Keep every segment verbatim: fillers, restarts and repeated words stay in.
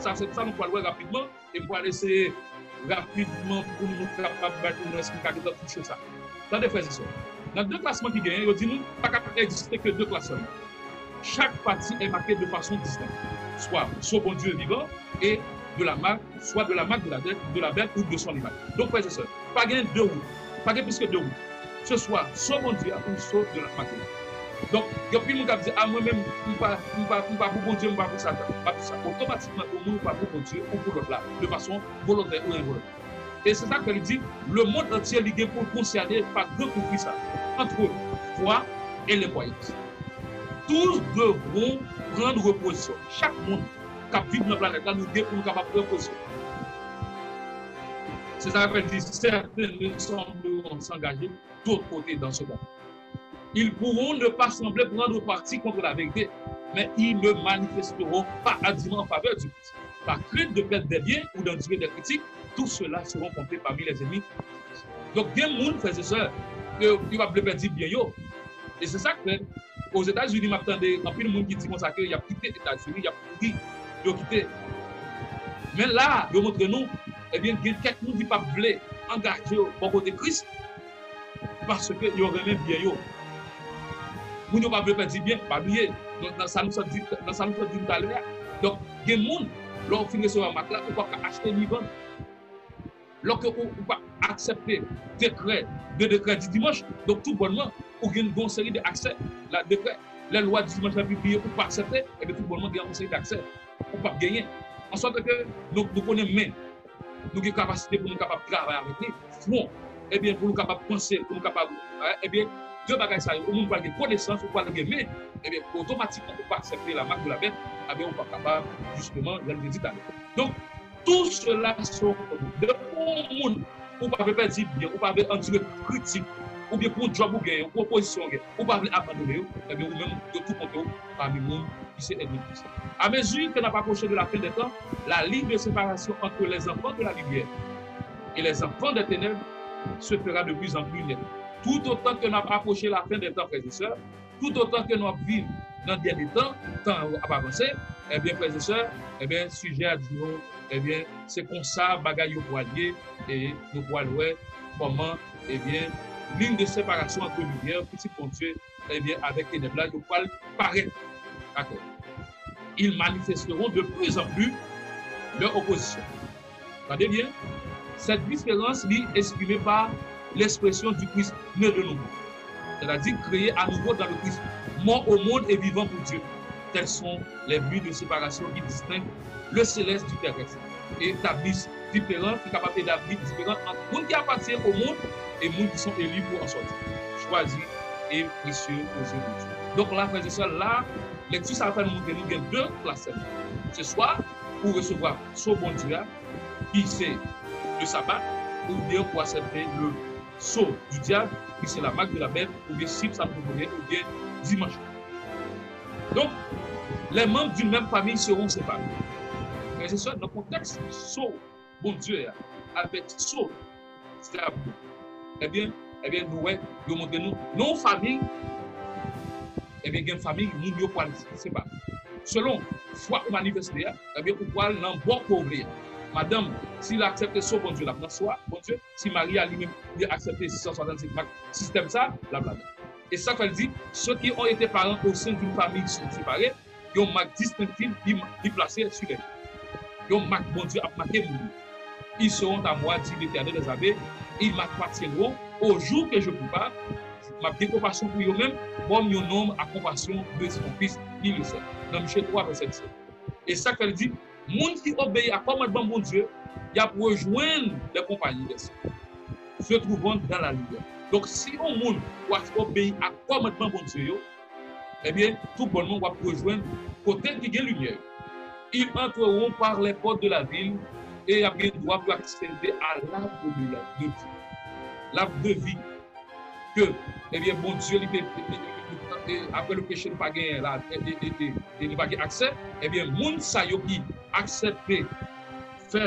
Sa, se sa nou pral wè rapidman, e m pral eseye rapidman pou nou kapab bay omwens m ka gentan touche sa. Tande, frè e sè, nan de klasman ki genyen, yo di nou pa ka egziste ke de klas sèlman. Chaque partie est marquée de façon distincte, soit so Bondye vivan et de la marque, soit de la marque de la bête, de la bête ou de son image. Donk, frè e sè, pa gen de wout, pa gen plis ke de wout. Se swa so Bondye a ou so de la marque de la bête. Donk, gen anpil moun k ap di, a, mwen menm, m pa, m pa, m pa pou Bondye, m pa pou Satan, m pa pou sa. Otomatikman, yon moun ou pa pou Bondye ou pou lòt la, de fason volontè ou envolontè. E se sa k fè li di, le monde entier li gen pou l konsène pa gran konfli sa, entre foi et les croyances. Tous devront prendre position. Chak moun k ap viv nan planèt la, nou gen pou nou kapab pran pozisyon. Se sa k fè l di, certains ne sembleront s'engager d'autre côté dans ce conflit. Ils pourront ne pas sembler prendre parti contre la vérité, mais ils ne manifesteront pas hardiment en faveur du Christ. Par crainte de perdre des biens ou d'endurer des critiques, tous ceux-là seront comptés parmi les ennemis. Donk, gen moun, frè e sè, ke yo pa vle pèdi byen yo. E se sa k fè, Ozetazini, m ap tande anpil moun ki di konsa ke y ap kite Etazini, y ap kouri, yo kite. Men la, yo montre nou, ebyen, gen kèk moun ki p ap vle angaje yo bò kote Kris, paske yo renmen byen yo. Moun yo pa vle pèdi byen, pa bliye. Donk, nan sa nou sot di, nan sa nou sot di talè a. Donk, gen moun, lè w fin resevwa mak la, ou p ap ka achte ni vann. Lòske ou, ou pa aksepte dekrè, de dekrè di dimanch, donk tou bònman, ou gen yon seri de aksè, la dekrè, lè lwa di dimanch la pibliye, ou pa aksepte, ebyen tou bònman gen yon seri de aksè ou p ap genyen. An sòt ke nou, nou konnen men, nou gen kapasite pou nou kapab travay avèk li, fwon, ebyen pou nou kapab panse, pou nou kapab, ebyen, de bagay sa yo, yon moun pral gen konesans, ou pral gen men, ebyen, otomatikman, ou pa aksepte la marque de la bête, ebyen, ou pa kapab, jisteman, jan m te di talè. Donk, tous ceux-là sont, depi yon moun, ou pa vle pèdi byen, ou pa vle andire kritik, oubyen pou yon djòb ou genyen, yon pwopozisyon ou genyen, ou pa vle abandone yo, ebyen ou menm, yo tou konte w pami moun ki se ènmi Kris. À mesure que n ap apwoche de la fin des temps, la ligne de séparation entre les enfants de la lumière et les enfants des ténèbres se fera de plus en plus nette. Tout autant que n ap apwoche la fin des temps, frè e sè, tout otan ke nou ap viv nan dènye tan, tan yo ap avanse, ebyen, frè e sè, ebyen, sijè a di nou, ebyen, se konsa bagay yo pral ye, e nou pral wè kòman, ebyen, ligne de séparation entre lumière, pitit Bondye, ebyen, avèk tenèb la, yo pral parèt. Dakò. Ils manifesteront de plus en plus leur opposition. Tande byen, cette différence li exprime par l'expression du Christ né de nouveau, c'est-à-dire créé à nouveau dans le Christ, mort au monde et vivant pour Dieu. Telles sont les lignes de séparation qui distinguent le céleste du terrestre et établissent différence, ki kapab etabli diferans ant moun ki apatyen o mond e moun ki sont élus pour en sortir, choisis et précieux aux yeux de Dieu. Donk la, frè e sè, la, lekti sa a fè nou montre nou gen de klas sèlman. Se swa ou resevwa so Bondye a, ki se le sabat, oubyen pou aksepte le sceau du diable, ki se la marque de la bête, oubyen chip sa nou konnen, oubyen dimanch. Donc, les membres d'une même famille seront séparés. Frè e sè, nan kontèks sceau Bondye a, avèk sceau dyab, ebyen, ebyen, nou wè, yo montre nou, nan yon fanmi, ebyen, gen fanmi, moun yo pral separe. Selon fwa ou manifeste a, ebyen, ou pral nan bò ke w vle a. Madanm, si l aksepte sceau Bondye, l ap nan sceau a Bondye. Si mari a li menm, li aksepte sis san swasannsenk mak sistèm sa, l ap ladan. E sa fè l di, ceux qui ont été parents au sein d'une famille sont séparés, yon mak distenktif li, li plase sou lè. Yon mak Bondye ap make moun yo. Ils seront à moi, dit l'Éternel des armées, ils m'appartiendront au jour que je prépare. M ap gen konpasyon pou yo menm, bò m yon nonm a konpasyon de son fis, il le sait. Nan Miche twa, vèsè disèt. E sa k fè l di, moun ki obeyi a kòmandman Bondye, y ap rejwenn les compagnies des saints, se trouvant dans la lumière. Donk, si yon moun w ap obeyi a kòmandman Bondye yo, ebyen, tout bònman w ap rejwenn kote ki gen limyè yo. Ils entreront par les portes de la ville, e y ap gen dwa pou aksede a l'arbre de la, de vie. L'arbre de vie ke, ebyen, Bondye, li te, te, te, te, te, apre le peche, nou pa gen la, e, e, e, e, e nou pa gen aksè, ebyen, moun sa yo ki aksepte fè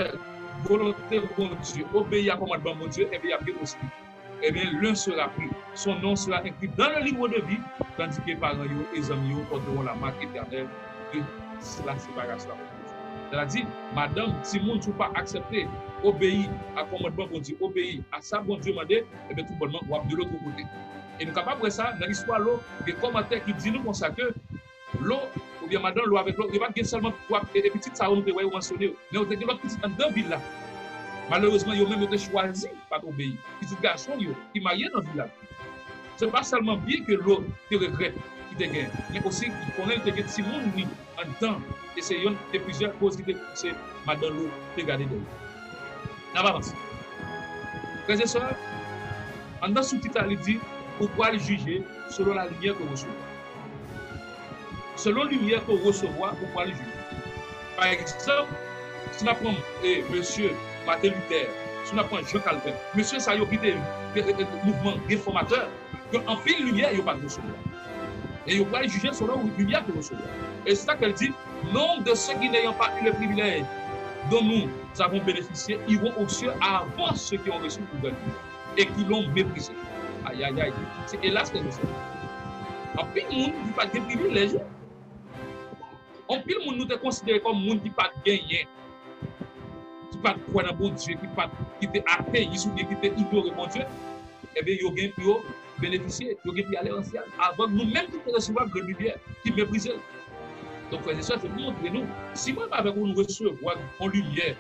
volonte Bondye, obeyi a kòmandman Bondye, ebyen, y ap gen osi. Ebyen, l'un sera pris, son nom sera écrit dans le livre de vie, tandis que parents yo et amis yo porteront la marque éternelle de la séparation avec Dieu. Sètadi, madanm, timoun, si w pa aksepte obeyi a kòmandman Bondye, obeyi a sa Bondye mande, ebyen, toubònman, w ap de lòt kote. E nou kapab wè sa nan istwa Lo, gen kòmantè ki di nou konsa ke Lo, oubyen madanm Lo avèk Lo, yo pa t gen sèlman twa e, e pitit sa yo nou te wè yo mansyone yo, men yo te gen lòt pitit anndan vil la. Malerezman, yo menm yo te chwazi pa t obeyi. Pitit gason yo ki marye nan vil la. Se pa sèlman byen ke Lo te regrèt ki te gen, men osi li konnen li te gen timoun li anndan, e se yonn de plizyè koz ki te pouse madanm Lo te gade dèyè. N ap avanse. Frè e sè, anndan soutit la, li di, ou pral jije selon la limyè ke w resevwa. Selon limyè ke w resevwa, ou pral jije. Pa egzanp, si n ap pran e, mesye Martin Luther, si n ap pran Jean Calvin, mesye sa yo ki te e, e, e, mouvman refòmatè, gen anpil limyè yo pa t resevwa. E yo pral jije selon limyè ke yo resevwa. E se sa ke l di, nombre de ceux qui n'ayant pas eu le privilège dont nous avons bénéficié iront aux cieux avant ceux qui ont reçu le privilège et qui l'ont méprisé. Ayayay, se elas ke nou fè. Anpil moun ki pa t gen privilèj yo. Anpil moun nou te konsidere kòm moun ki pa t genyen, ki pa t kwè nan Bondye, ki pa t, ki te ateyis oubyen ki te inyore Bondye, ebyen, yo gen pou yo benefisye, yo gen pou y ale nan syèl avan nou menm ki te resevwa grenn limyè, ki meprize l. Donk, frè e sè, se pou montre nou, si mwen avèk ou nou resevwa yon limyè,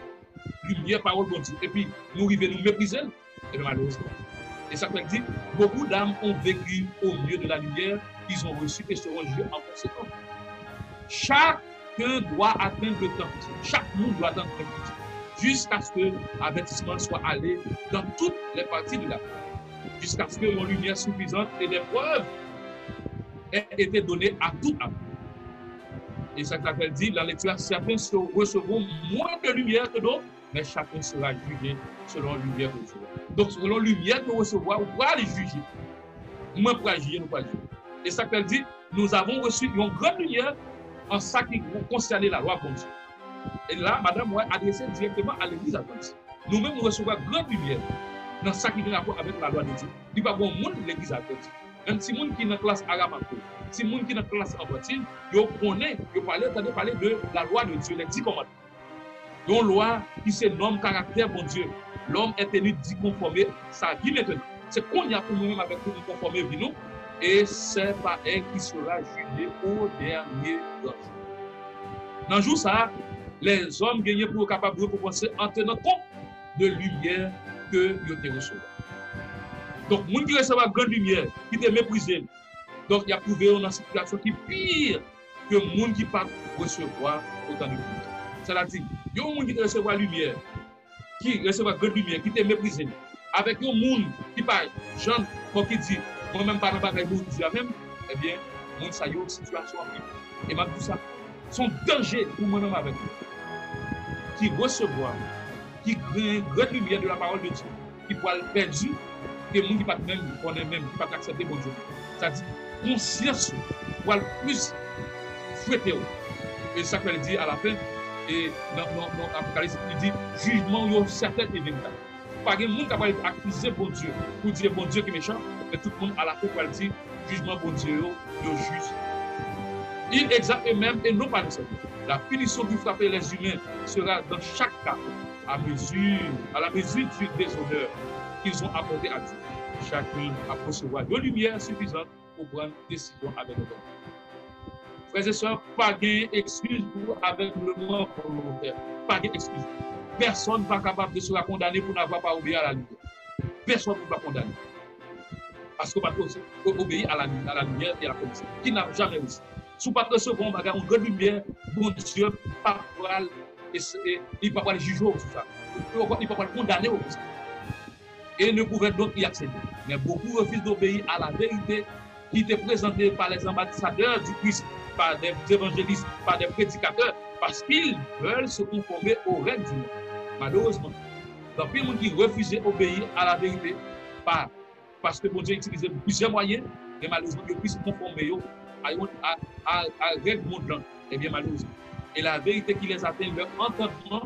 limyè pawòl Bondye, epi nou rive nou meprize l, ebyen, malerezman. E sa k fè l di, beaucoup d'âmes ont vécu au milieu de la lumière qu'ils ont reçue et seront jugés en conséquence. Chacun doit attendre le temps fixé. Chak moun dwe atann tan fixé. Jusqu'à ce que avertissement soit allé dans toutes les parties de la terre. Jusqu'à ce que yon limyè sifizan et des preuves aient été données à tout âme. E sa k fè l di, la lecture, certains se recevront moins de lumière que d'autres, mais chacun sera jugé selon limyè ke w resevwa. Donk, selon limyè ke w resevwa, ou pral jije. Mwen pral jije, nou pral jije. E sa k fè l di, nous avons reçu yon grann limyè an sa ki konsène lalwa Bondye. E la, madanm mwen adrese dirèkteman a legliz advantis. Nou menm, nou resevwa grann limyè nan sa ki gen rapò avèk lalwa de Dye. Li pa gen yon moun legliz advantis. Menm timoun ki nan klas Aramako, timoun ki nan klas anfantil, yo konnen, yo pale, tande pale de lalwa de Dye, les dix commandements. Yon lwa ki se nòm karaktè Bondye. L'homme est tenu d'y conformer sa vie maintenant. Se kounye a pou nou menm avèk nou, nou konfòme vi nou. Et c'est par elle qu'il sera jugé au dernier grand jour. Nan jou sa a, lèzòm genyen pou yo kapab rekonpanse an tenan kont de limyè ke yo te resevwa. Donk, moun ki resevwa grann limyè, ki te meprize l, donk, y ap twouve yo nan sitiyasyon ki pi ke moun ki pa t resevwa otan de limyè. Sètadi, yon moun ki te resevwa limyè, ki resevwa grann limyè, ki te meprize l, avèk yon moun ki pa janm, bon, ki di, mwen menm pa nan bagay Bondye a menm, ebyen, moun sa yo, sitiyasyon an pi. E m ap di sa, se yon danje pou mwen menm avèk ou, ki resevwa, ki gen grann limyè de la parole de Dieu, ki pral pèdi ke moun ki pa t menm konnen menm, ki pa t aksepte Bondye. Sa di, konsyans ou pral plis fwete w. E sa k fè l di alafen, e nan, nan, nan Apokalips, li di, jijman yo sèten e veritab. Pa gen moun k ap pral akize Bondye pou di e Bondye ki mechan, men tout moun alafen pral di jijman Bondye yo, yo jis. Il exact et même et non pas nécessaire. La punition qui frappe les humains sera dans chaque cas à mesure, à la mesure du déshonneur qu'ils ont apporté à Dieu. Chak moun ap resevwa yon limyè sifizan pou pran desizyon avèk otorite. Frè e sè, pa gen ekskiz pou avègleman volontè. Pa gen ekskiz. Pèsonn pa kapab de sera kondane pou n avwa pa obeyi a la limyè. Pèsonn pa kondane. Paske w pa t o-, obeyi a la, a la limyè e a la konesans. Ki n ap jamè resi. Si w pa t resevwa yon bagay, yon grenn limyè, Bondye pa pral, e, e, li pa pral jije w sou sa. Li pa pral kondane w pou sa. Et ne pouvaient donc y accéder. Mais beaucoup refusent d'obéir à la vérité qui était présentée par les ambassadeurs du Christ, par des évangélistes, par des prédicateurs, parce qu'ils veulent se conformer aux règles du monde. Malerezman, gen anpil moun ki refize obeyi a la verite pa, paske Bondye itilize plizyè mwayen, men malerezman, yo plis konfòme yo a yon, a, a, a règ mond lan. Ebyen, malerezman. Et la vérité qui les atteint, leur entendement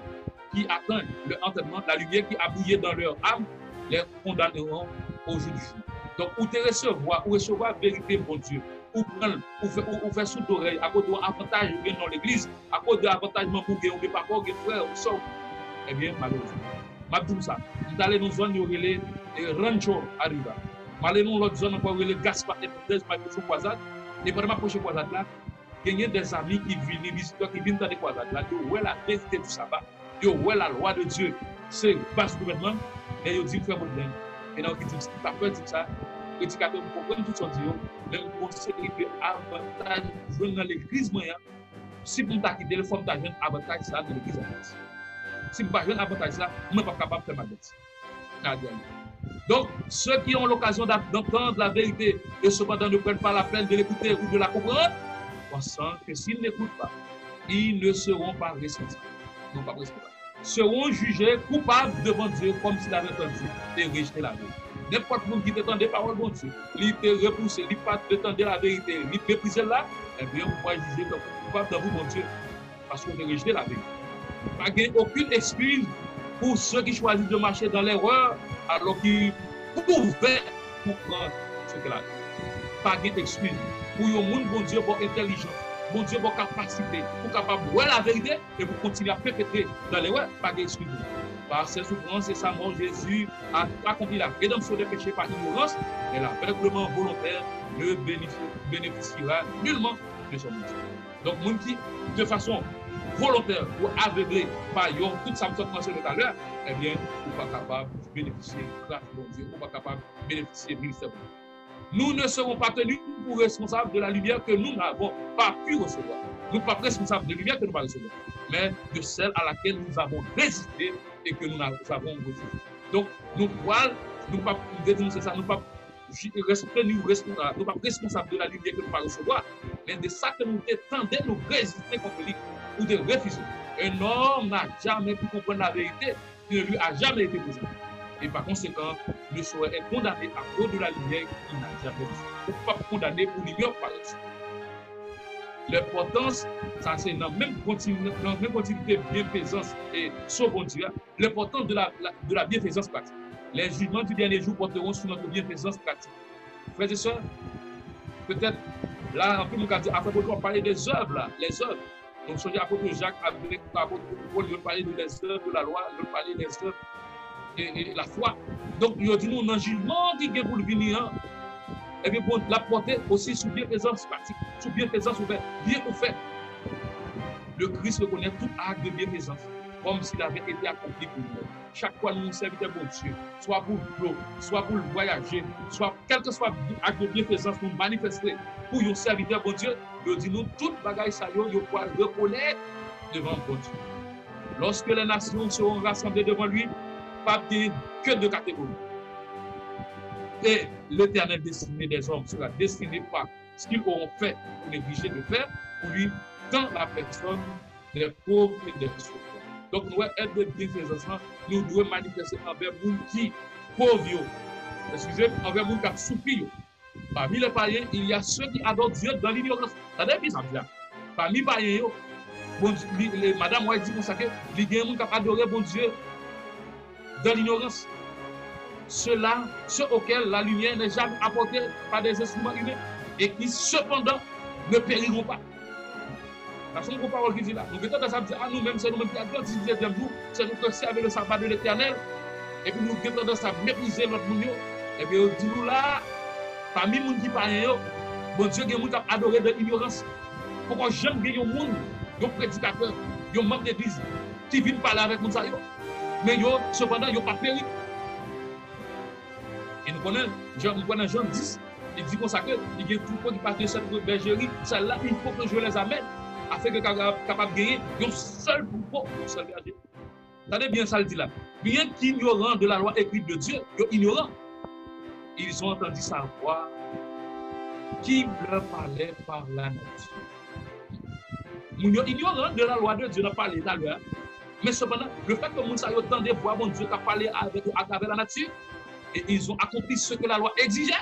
qui atteint leur entendement, la lumière qui a brillé dans leur âme, les condamneront au jour du jugement. Donk, ou te resevwa, ou resevwa verite Bondye. ou pran l, ou fè, ou, ou fè soud zorèy, akoz de yon avantaj ou gen nan legliz, akoz de avantaj manman w gen, ou gen papa w, gen frè, ou sè w. Ebyen, malerezman. M ap di w sa. M t ale nan yon zòn yo rele, eh, Rancho Arriba. M ale nan yon lòt zòn ankò yo rele Gaspar Hernandez, m al pwoche yon kwazad. E pandan m ap pwoche kwazad la, genyen dèzami ki vini, vizitè ki vin tande kwazad la, yo wè la verite di saba, yo wè la lwa de Dye se baz gouvènman, men yo di m frè Baudelain, gen nan yo ki di m si m pa pè di m sa, predikatè yo konprann tout sa w di yo, men m gon seri de avantaj m jwenn nan legliz mwen an, si pou m ta kite l, fò m ta jwenn avantaj sa a nan legliz Adventist. Si m pa jwenn avantaj sa a, mwen p ap kapab fè m Adventist. Sa a di a nou. Donc, ceux qui ont l'occasion d'a- d'entendre la vérité et cependant ne prennent pas la peine de l'écouter ou de la comprendre, pensant que s'ils n'écoutent pas, ils ne seront pas responsables. Non, pas responsables. Seront jugés coupables devant Dieu comme s'ils avaient entendu et rejeté la vérité. Nenpòt moun ki te tande pawòl Bondye, li te repouse, li pa te tande laverite, li meprize l la, ebyen, ou pral jije tankou koupab devan Bondye, paske ou te rejte laverite. Pa gen okenn eskiz pour ceux qui choisissent de marcher dans l'erreur alors qu'ils pouvaient comprendre ce qu'elle a dit. Pa gen eskiz pou yon moun Bondye ba w entèlijans, Bondye ba w kapasite pou w kapab wè laverite, et pour continuer à perpétrer dans l'erreur, pa gen eskiz. Par ses souffrances et sa mort, Jésus a accompli la rédemption des péchés par ignorance, mais l'aveuglement volontaire ne bénéficie- bénéficiera nullement de son ministère. Donk, moun ki, de fason volontè, ou avegle pa yon, tout sa m sot mansyone talè, ebyen, ou pa kapab benefisye gras Bondye, ou pa kapab benefisye ministè Bondye. Nous ne serons pas tenus pour responsables de la lumière que nous n'avons pas pu recevoir. Nou p ap responsab de limyè ke nou pa resevwa, men de celle à laquelle nous avons résisté et que nous n'a- nous avons refusé. Donk, nou pral, nou p ap, m vle di nou se sa, nou p ap ji- res- tenu responsab, nou p ap responsab de la limyè ke nou pa resevwa, men de sa ke nou te tande, nou reziste kont li, ou te refize. Un homme n'a jamais pu comprendre la vérité qui ne lui a jamais été présentée. Et par conséquent, ne saurait être condamné à cause de la lumière qu'il n'a jamais reçue. Ou p ap kondane pou limyè ou pa resevwa. Lenpòtans, sa se nan menm kontini- nan menm kontinite byenfezans e so Bondye a, l'importance de la, la- de la bienfaisance pratique. Les jugements du dernier jour porteront sur notre bienfaisance pratique. Frères et sœurs, petèt, la, anpil moun ka di, apre Pòl, w ap pale de zèv la, lèzèv. Donk, sonje apot Jak avèk apot Pòl, yo pale de lèzèv de la lwa, yo pale lèzèv e, e lafwa. Donk, yo di nou nan jijman ki gen pou l vini an, ebyen, bon, l ap pòte osi sou byenfezans pratik, sou byenfezans ou fè, byen ou fè. Le Christ reconnaît tout acte de bienfaisance comme s'il avait été accompli pour nous. Chak fwa nou yon sèvitè Bondye, swa pou dlo, swa pou l vwayaje, swa kèlkeswa ak de byenfezans nou manifeste pou yon sèvitè Bondye, yo di nou tout bagay sa yo, yo pral rekonèt devan Bondye. Lorsque les nations seront rassemblées devant lui, p ap gen ke de kategori. Et l'Éternel destiné des hommes sera destiné par ce qu'ils auront fait ou négligé de faire pour lui dans la personne des pauvres et des souffrants. Donk, nou wè èd de byenfezans lan, nou dwe manifeste anvè moun ki pòv yo, eskize m, anvè moun k ap soufri yo. Parmi les païens, il y a ceux qui adorent Dieu dans l'ignorance. Tande byen sa m di la. Pami payen yo, Bondye, li, li, Madame White di konsa ke li gen moun k ap adore Bondye dans l'ignorance. Ceux-là, ceux auxquels la lumière n'est jamais apportée par des instruments humains et qui, cependant, ne périront pas. Paske yon gwo pawòl ki di la, nou gen tandans ap di, a, nou menm, se nou menm ki Adventist dizyèm jou, se nou ki obsève le sabbat de l'Éternel, epi nou gen tandans ap meprize lòt moun yo. Ebyen, yo di nou la, pami moun ki payen yo, Bondye gen moun k ap adore de ignorans. Poko janm gen yon moun, yon predikatè, yon manm legliz, ki vin pale avèk moun sa yo. Men yo, sepandan, yo pa peri. E nou konnen, Jan, nou konnen Jan dis, li di konsa ke li gen twoupo ki pa gen sèl bèjeri, celle-là, il faut que je les amène, afin que kapab, kapab genyen yon sèl twoupo, yon sèl bèjeri. Tande byen sa l di la. Bien qu'ignorants de la loi écrite de Dieu, yo ignoran. Ils ont entendu sa voix qui leur parlait par la nature. Moun yo ignoran de la lwa de Dye n ap pale talè a. Men sepandan, le fait que moun sa yo tande vwa Bondye k ap pale avèk yo atravè la nature, et ils ont accompli ce que la loi exigeait,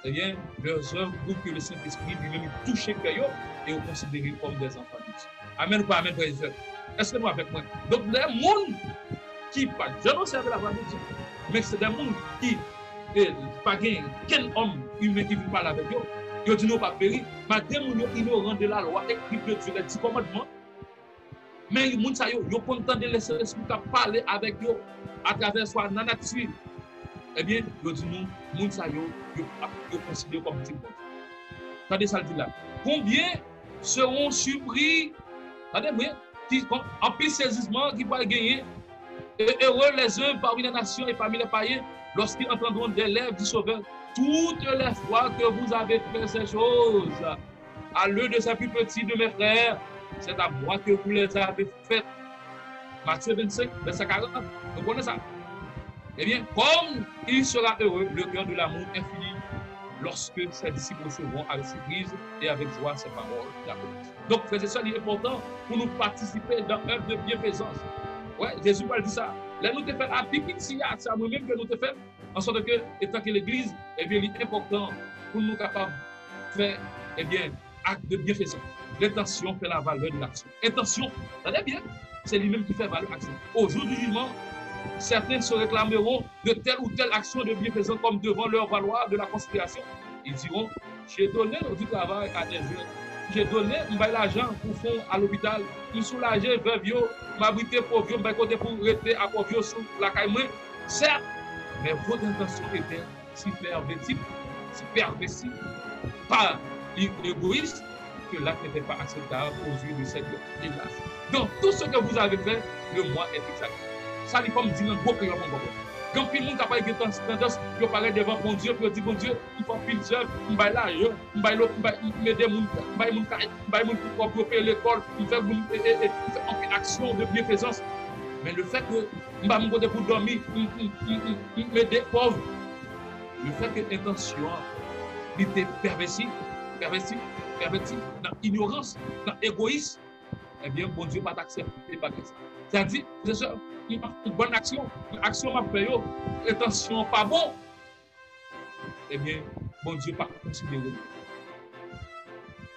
eh bien, leurs œuvres prouvent que le Saint-Esprit lui-même touche kè yo et yo konsidere comme des enfants de Dieu. Amèn ou pa amèn, frè e sè? Èske nou avèk mwen? Donk, lè moun ki pa janm obsève la lwa de Dye, men se de moun ki, eh, pa gen kenn òm imen ki vin pale avèk yo, Yo di nou pa peri. Malgre moun yo ignoran de la loi écrite de Dieu, les dix commandements, men moun sa yo, yo konn tande Lespri k ap pale avèk yo atravè swa nan nati. Ebyen, yo di nou, moun sa yo, yo, yo konsidere kòm pitit Bondye. Tande sa l di la. Combien seront surpris, tande byen, ki, anpil sezisman ki pral genyen, et heureux les uns parmi les nations et parmi les païens, lorsqu'ils entendront des lèvres du Sauveur, toutes les fois que vous avez fait ces choses à l'un de ces plus petits de mes frères, c'est à moi que vous les avez faites. Matthieu vingt-cinq, verset quarante. Nou konnen sa. Eh bien, comme il sera heureux, le cœur de l'amour infini, lorsque ses disciples recevront avec surprise et avec joie ces paroles de la promesse. Donk, frè e sè, li enpòtan pou nou patisipe nan èv de byenfezans. Wè, Jezi pral di sa. Lè nou te fè l a pi piti a, se a mwen menm ke nou te fè l. An sòt ke, etan ke legliz, ebyen, li enpòtan pou nou kapab fè, ebyen, acte de bienfaisance. L'intention fait la valeur de l'action. Entansyon, tande byen, se li menm ki fè valè aksyon. Au jour du jugement, certains se réclameront de telle ou telle action de bienfaisance comme devant leur valoir de la considération. Ils diront, j'ai donné du travail à des jeunes. J'ai donné, m bay lajan pou fon a lopital. M soulaje vèv yo, m abrite pòv yo, m bay kote pou rete a pòv yo sou lakay mwen. Certes, mais votre intention était si pervertie, si pervertie par l'égoïsme que l'acte n'était pas acceptable aux yeux de Seigneur. Hélas, donc tout ce que vous avez fait, le moi est exact. Sa li fè m di nan gwo kreyòl mwen konprann. Gen anpil moun k ap gen tandans yo parèt devan Bondye pou yo di, Bondye, m fè anpil zèv, m bay lajan, m bay lòt, m bay, m ede moun, m bay moun kay, m bay moun pou kòb yo peye lekòl, m fè moun, e, e, e, m fè anpil aksyon de byenfezans. Men le fèt ke m pa menm kote pou dòmi, m, m, m, m, m ede pòv. Le fèt ke entansyon an, li te pèvèsi, pèvèsi, pèvèti nan inyorans, nan egoyis, ebyen, Bondye pa t aksepte bagay sa. Sa di, se sa, m ap fè bòn aksyon, aksyon m ap fè yo, entansyon an pa bon. Ebyen, Bondye pa konsidere l.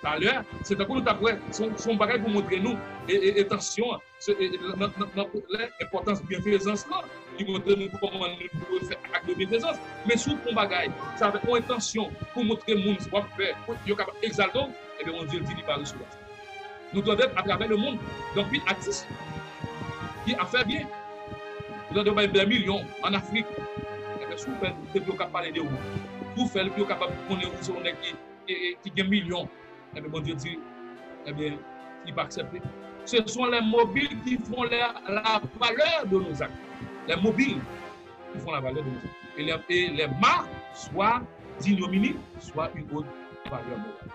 Talè, se tankou nou t ap wè, se yon, se yon bagay pou montre nou, e, e, entansyon an, se, e, e, nan, nan, nan, nan, lè enpòtans byenfezans lan, li montre nou kòman nou dwe fè ak de byenfezans. Men si w fè yon bagay, se avèk yon entansyon pou montre moun w ap fè, pou yo kapab egzalte w, ebyen, Bondye di li pa resevwa sa. Nou tande atravè lemonn, gen anpil atis ki ap fè byen. Ou tande yo bay dè milyon ann Afrik. Ebyen, si w fè l, se pou yo ka pale de ou. Si w fè l, pou yo kapab konnen ou se yon nèg ki, ki, ki gen milyon. Ebyen, Bondye di, ebyen, li pa aksepte. Ce sont les mobiles qui font la, la valeur de nos actes. Les mobiles qui font la valeur de nos actes. Et les, et les mas, soit d'ignominie, soit une autre valeur morale.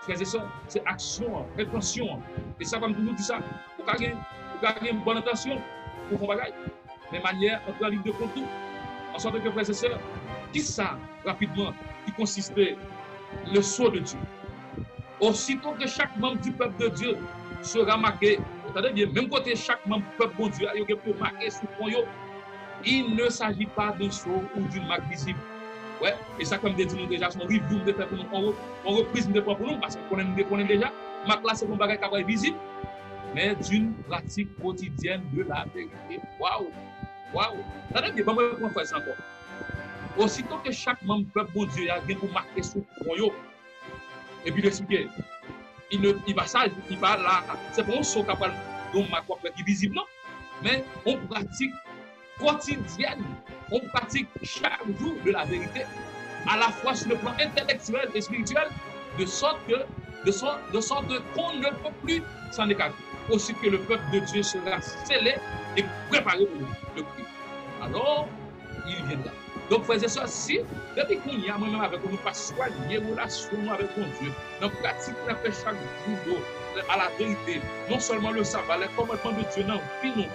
Frè e sè, se aksyon an, entansyon an. E sa, kòm toujou di sa, ou ka gen, ou ka gen bòn entansyon pou fè yon bagay. Men manyè antre an liy de kont tou. An sòt ke, frè e sè, kisa, rapidman, ki konsiste le sceau de Dieu? Aussitôt que chaque membre du peuple de Dieu sera marqué, tande byen, menm kote chak manm pèp Bondye a, yo gen pou make sou fwon yo, il ne s'agit pas d'un sceau ou d'une marque visible. Wè, e sa k fè m te di nou deja, se yon review m te fè pou nou, yon, yon repriz m te pran pou nou, paske nou konnen, nou te konnen deja, mak la se yon bagay k ap vizib, mais d'une pratique quotidienne de la vérité. Waw! Waw! Tande byen, ban mwen reprann fraz sa ankò. Aussitôt que chaque membre pèp Bondye a gen pou make sou fwon yo, epi l eksplike, il ne, il pa saj, il pa la, se pa yon sceau k ap pral gen yon mak w ap wè ki vizib, non. Men yon pratik kotidyèn, yon pratik chak jou de la vérité, à la fois sur le plan intellectuel et spirituel, de sorte que, de sorte, de sorte qu'on ne peut plus s'en écarter. Aussi que le peuple de Dieu sera scellé et préparé pour le, le Christ. Alors, il viendra. Donk, frè e sè, si depi kounye a, mwen menm avèk ou, nou pa swanye relasyon nou avèk Bondye, nan pratik n ap fè chak jou yo, à la vérité, non seulement le sabbat, les commandements de Dieu nan vi nou,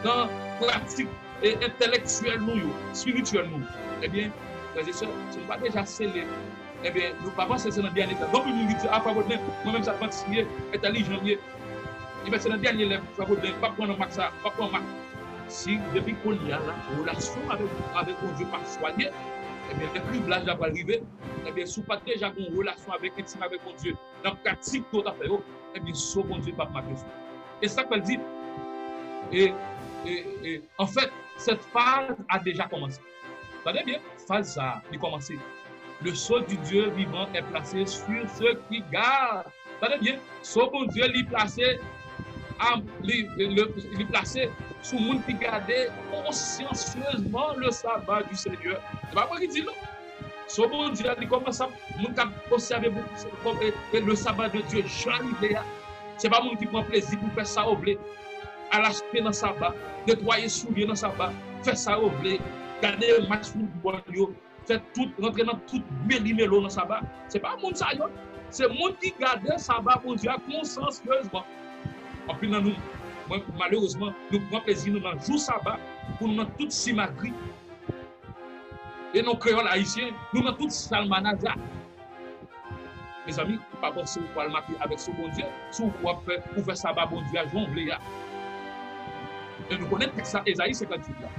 nan pratik, e, entèlektyèl nou yo, espirityèl nou, ebyen, frè e sè, si nou pa deja sele, ebyen, nou pa panse se nan dènye tan. Gen anpil moun ki di, a, frè Baudelain, mwen menm sa advantis m ye, entèlijan m ye. Ebyen, se nan dènye lè, frè Baudelain, m p ap pran nan mak sa, m p ap pran mak. Si depi kounye a la, relasyon avèk, avèk Bondye pa swanye, ebyen, lè kriblaj la pral rive, ebyen, si w pa t deja gen yon relasyon avèk, entim avèk Bondye, nan pratik ke w t ap fè yo, ebyen, sceau Bondye p ap make sou ou. E sa k fè l di, e, e, e, en fait, cette phase a déjà commencé. Tande byen, faz sa a, li kòmanse. Le sceau du Dieu vivant est placé sur ceux qui gardent. Tande byen, sceau Bondye li plase a, li, li, li plase sou moun ki gade konsyansyezman le sabbat du Seigneur. Se pa mwen ki di l non. Sceau Bondye a, li kòmanse ap moun k ap obsève pou, pou, e, e le sabbat de Dieu jan li vle a. Se pa moun ki pran plezi pou fè sa yo vle. Al achte nan sabbat, netwaye soulye nan sabbat, fè sa yo vle, gade match foutbòl yo, fè tout, rantre nan tout melimelo nan sabbat. Se pa moun sa yo. Se moun ki gade sabbat Bondye a konsyansyezman. Anpil nan nou, mwen, malerezman, nou pran plezi nou nan jou sabbat pou nou nan tout simagri. E nou kreyòl ayisyen, nou nan tout salmanaza. Mezanmi, ou pa panse ou pral make avèk sceau Bondye si w ap fè, ou fè sabbat Bondye a jan w vle a. E nou konnen tèks sa, Ezayi senkanntuit la.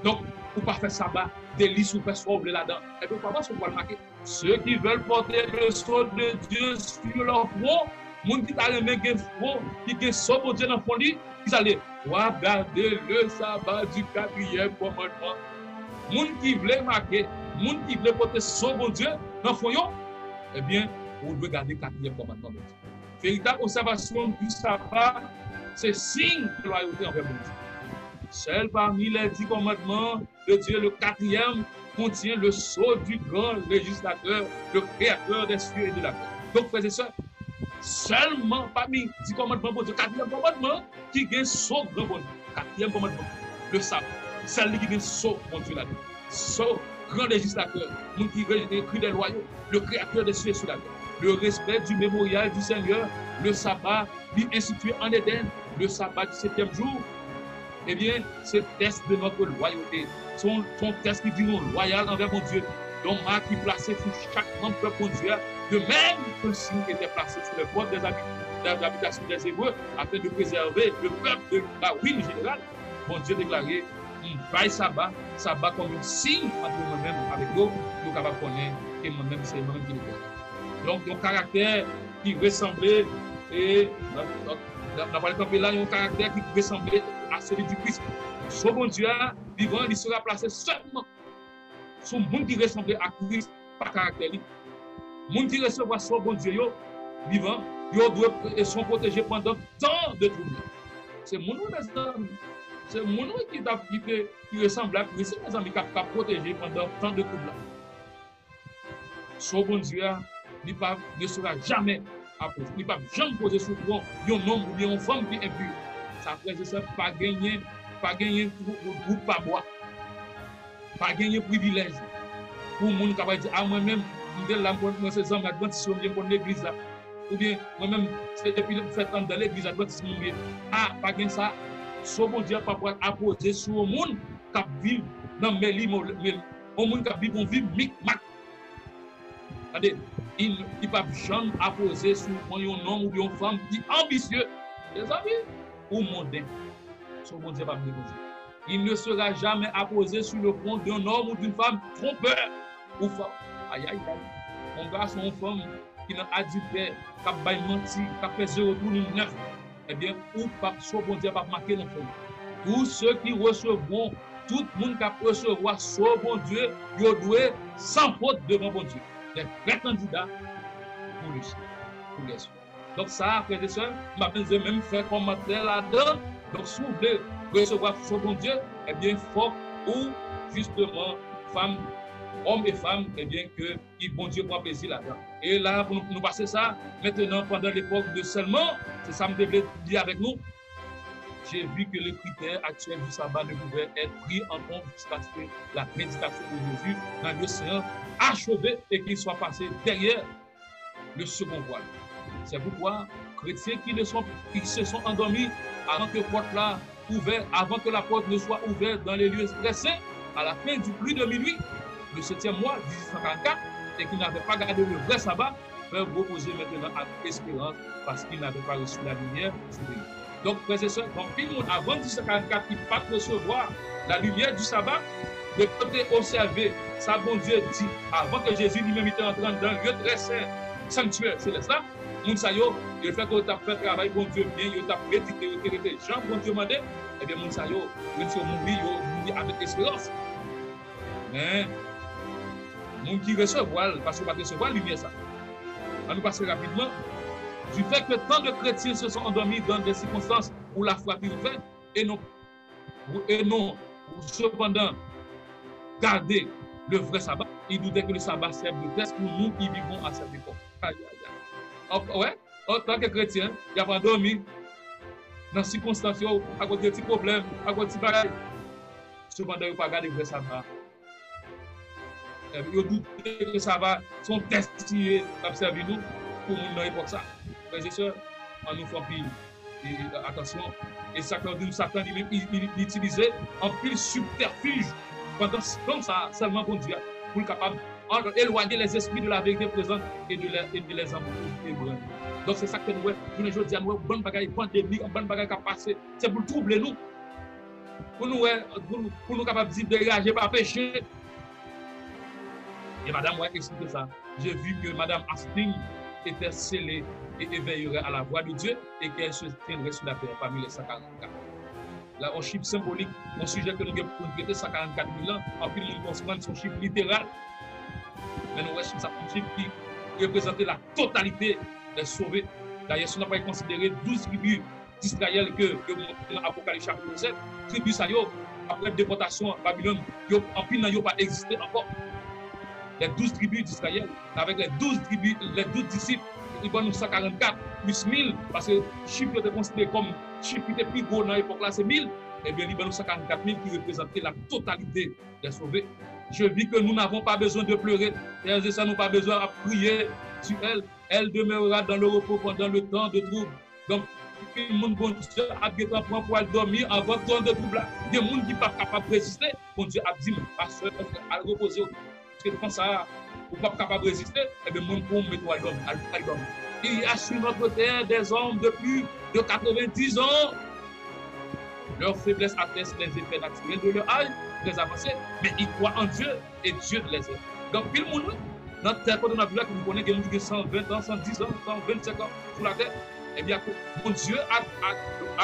Donk, ou pa fè sabbat delis, ou fè sa w vle ladan. Ebyen, ou pa panse ou pral make. Ceux qui veulent porter le sceau de Dieu sur leur front, moun ki ta renmen gen fwon, ki gen sceau Bondye nan fwon li, ki sa l ye? Regardez le sabbat du quatrième commandement. Moun ki vle make, moun ki vle pote sceau Bondye nan fwon yo, ebyen, ou dwe gade katriyèm kòmandman Bondye. Veritab obsèvasyon di saba se siy de lwayote anvè Bondye. Sèl pami les dix commandements de Dieu, le quatrième contient le sceau du grand législateur, le créateur des cieux et de la terre. Donk, frè e sè, sèlman pami dis kòmandman Bondye, katriyèm kòmandman ki gen sceau gran Bondye. Katriyèm kòmandman, le saba. Sèl li ki gen sceau Bondye ladan. Sceau gran législateur, moun ki re-, écrit des lois yo, le créateur des cieux et de la terre. Le respect du mémorial du Seigneur, le sabbat, li enstitiye an Eden, le sabbat du septième jour, ebyen, se tès de notre loyauté. Se yon, se yon tès ki di nou lwayal anvè Bondye. Yon mak ki plase sou chak manm pèp Bondye a, de même que le signe était placé sur les portes des habi-, des habitations des Hébreux, afin de préserver le peuple de la ruine générale. Bondye deklare, m bay saba, saba kòm yon siy ant mwen menm avèk yo, pou yo kapab konnen ke mwen menm se mwen menm ki Letènèl. Donk, yon karaktè ki resanble, e, n ap, n ap, n ap pale kanpe la, yon karaktè ki resanble a seli di Kris. Sceau Bondye a, vivan, li sera plase sèlman sou moun ki resanble a Kris pa karaktè li. Moun ki resevwa sceau Bondye yo, vivan, yo dwe, e, son pwoteje pandan tan de twoub la. Se moun wi, mezanmi. Se moun wi ki t ap, ki te, ki resanble a Kris, mezanmi, k ap, k ap pwoteje pandan tan de twoub la. Sceau Bondye a, li pa, ne sera jamais apoze. Li p ap janm poze sou fwon yon nonm oubyen yon fanm ki enpi. Sa, frè e sè, pa genyen, pa genyen gwoup pa bwa. Pa genyen privilèj pou moun ka pral di, a, mwen menm, m te la, m konn, mwen se zanmi Advantis yo, m ye, m konn legliz la. Oubyen, mwen menm, se depi m fèt anndan legliz Advantis mwen ye. A, pa gen sa. Sceau Bondye a pa pral apoze sou yon moun k ap viv nan meli, meli, yon moun k ap viv yon vi mikmak. Tande, li, li p ap janm apoze sou yon nonm oubyen yon fanm ki anbisye. Mezanmi, ou monden. Sceau Bondye p ap depoze. Il ne sera jamais apposé sur le front d'un homme ou d'une femme trompeur ou faux. Ayayay. Yon gason, yon fanm ki nan adiltè, k ap bay manti, k ap fè zewo tounen nèf, ebyen, ou p ap, sceau Bondye p ap make nan fwon. Tous ceux qui recevront, tout moun k ap resevwa sceau Bondye, yo dwe san fot devan Bondye. Des vrais candidats pour le ciel, pour les cieux. Donk sa, frè e sè, m pa bezwen menm fè kòmantè ladan. Donk si w vle resevwa sceau Bondye, ebyen, fòk ou, jisteman, fanm, òm e fanm, ebyen, ke ki Bondye pran plezi ladan. E la, pou nou, nou pase sa, maintenant, pendant l'époque de scellement, se sa m te vle li avèk nou. J'ai vu que le critère actuel du sabbat ne pouvait être pris en compte jusqu'à ce que la prédication de Jésus dans le lieu saint achevée et qu'il soit passé derrière le second voile. C'est pourquoi, chrétiens qui ne sont, qui se sont endormis avant que porte la ouvert, avant que la porte ne soit ouverte dans les lieux très saints, à la fin du plus de minuit, le septième mois, dix-huit cent quarante-quatre, et qui n'avaient pas gardé le vrai sabbat, peuvent reposer maintenant avec espérance, parce qu'ils n'avaient pas reçu la lumière supérieure. Donk, frè e sè, gen anpil moun avan dizwit san karannkat ki pa t resevwa la limyè di saba, men yo te obsève sa Bondye di avan ke Jezi li menm li te antre anndan lye trè sen, sanktyè selès la. Moun sa yo, lefètke yo t ap fè travay Bondye byen, yo t ap medite, yo te rete jan Bondye mande, ebyen, moun sa yo, menm si yo mouri, yo mouri avèk esperans. Men, Moun ki resevwa l, paske yo pa t resevwa limyè sa. Ann nou pase rapidman. Du fait que tant de chrétiens se sont endormis dans des circonstances où la foi triomphe, et n'ont, et n'ont cependant gardé le vrai sabbat, ils doutaient que le sabbat serve de test pour nous qui vivons à cette époque. Ay, ay, ay. An, wè, antanke kretyen, y ap andòmi nan sikonstans yo, akoz de ti pwoblèm, akoz ti bagay. Sepandan, yo pa gade vrè sabbat. Yo doute ke sabbat se yon tès ki ye k ap sèvi nou pou moun nan epòk sa. Frè e sè, ann nou fè anpil e, e, atansyon. E sa k fè yo di nou Satan li menm, li, li, li itilize anpil sibtèfij pandan tan sa sèlman Bondye a, pou l kapab elwanye lèzespri de la verite prezant e de lè, e de lèzanm ebranle. Donk, se sa k fè nou wè, jounen jodi a, nou wè yon bann bagay pandemik, yon bann bagay k ap pase. Se pou l twouble nou. Pou nou wè, pou nou, pou nou kapab di, deraje pa peche. E madanm wè eksplike sa. J'ai vu que Madame Hastings était scellée et éveillerait à la voix de Dieu et qu'elle se tiendrait sur la terre parmi les cent quarante-quatre. La, yon chif senbolik, yon sijè ke nou gen pou n trete, san karannkat mil an, anpil moun konprann se yon chif literal. Men nou wè chif sa, yon chif ki reprezante la totalité des sauvés. Dayè, si nou pral konsidere douz tribi d'Izrayèl ke yo montre nan Apokalis chapit sèt, tribi sa yo, apre depòtasyon Babilòn, yo, anpil nan yo pa egziste ankò. Les douze tribus d'Israël, avec les douze tribus, les douze disciples, li ban nou san karannkat plis mil, paske chif yo te konsidere kòm chif ki te pi gwo nan epòk la, se mil, ebyen, li ban nou san karannkat mil ki reprezante la totalité des sauvés. Je vis que nous n'avons pas besoin de pleurer. Frères et sœurs, nou pa bezwen ap kriye sur elle. Elle demeurera dans le repos pendant le temps de trouble. Donk, anpil moun Bondye ap gentan pran pou al dòmi anvan tan de twoub la. Gen moun ki p ap kapab reziste, Bondye ap di m, pastè, al repoze w. Paske tan sa a, ou p ap kapab reziste, ebyen, moun pou w mete w al dòmi, al, al dòmi. Il y a sur notre terre des hommes de plus de quatre-vingt-dix ans. Leur faiblesse atteste les effets naturels de leur âge très avancé, mais ils croient en Dieu et Dieu les aide. Gen anpil moun, wi, nan tè kote n ap viv la, ki nou konnen gen moun ki gen san ven an, san dis an, san vennsenk an sou latè. Ebyen, akoz Bondye, a, a,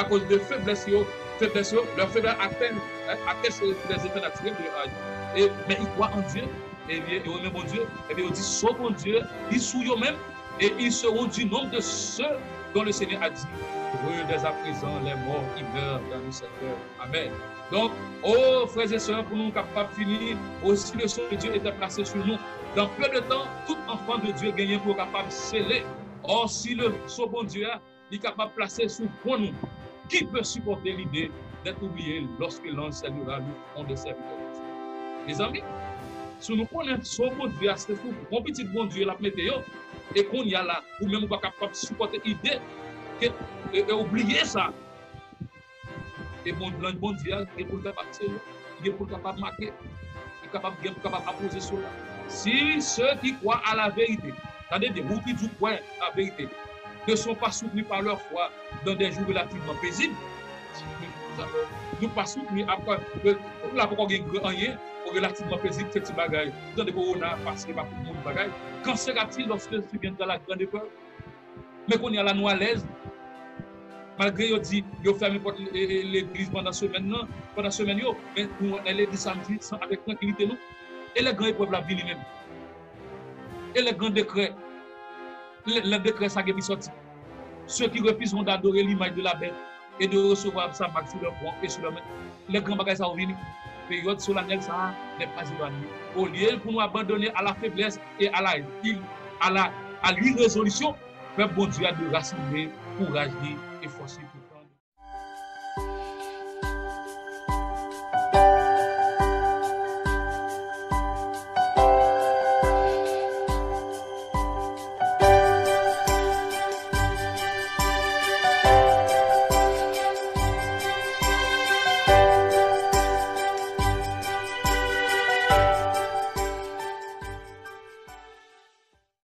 akoz de feblès yo, feblès yo, leur faiblesse atteste, atteste les effets naturels de leur âge. Et, mais ils croient en Dieu, ebyen, yo renmen Bondye, ebyen, yo di, so Bondye, li sou yo menm, et ils seront du nombre de ceux dont le Seigneur a dit, heureux dès à présent les morts qui meurent dans le Seigneur. Amèn. Donk, o frè e sè, pou nou kapab fini, aussi le sceau de Dieu était placé sur nous. Dans peu de temps, tout enfant de Dieu genyen pou yo kapab sele. Or, si le sceau Bondye a, li kapab plase sou fwon nou, qui peut supporter l'idée d'être oublié lorsque l'ange scellera le front des serviteurs de Dieu? Mezanmi, si nou konnen sceau Bondye a, se sou fwon pitit Bondye l ap mete yo, e kounye a la, ou menm ou pa kapab sipòte ide ke, e, e ou bliye sa. E bon, lanj Bondye a gen pou l kapab sele, gen pou l kapab make, li kapab gen pou kapab apoze sou la. Si ceux qui croient à la vérité, tande byen, ou ki di w kwè la verite, ne sont pas soutenus par leur foi dans des jours relativement paisibles, nou pa soutni apre, la poko gen gran anyen, relativman pezib, se ti bagay. Ou tande kowona pase, pa pou moun bagay. Qu'en sera-t-il lorsque surviendra la grande épreuve? Men kounye a la, nou alèz. Malgre yo di yo fèmen pòt, e, e, legliz pandan semèn nan, pandan semèn yo, men nou wè legliz samdi san, avèk trankilite nou. E lè gran eprèv la vini menm? E lè gran dekrè, lè, lè dekrè sa gen pou sòti? Ceux qui refuseront d'adorer l'image de la bête et de recevoir sa marque sur leur front et sur leur main. Lè gran bagay sa yo vini, peryòd solanèl sa a n'est pas éloignée. Olye pou nou abandone à la faiblesse et à la, à la, à l'irrésolution, pèp Bondye a dwe rasanble kouraj li e fòs li pou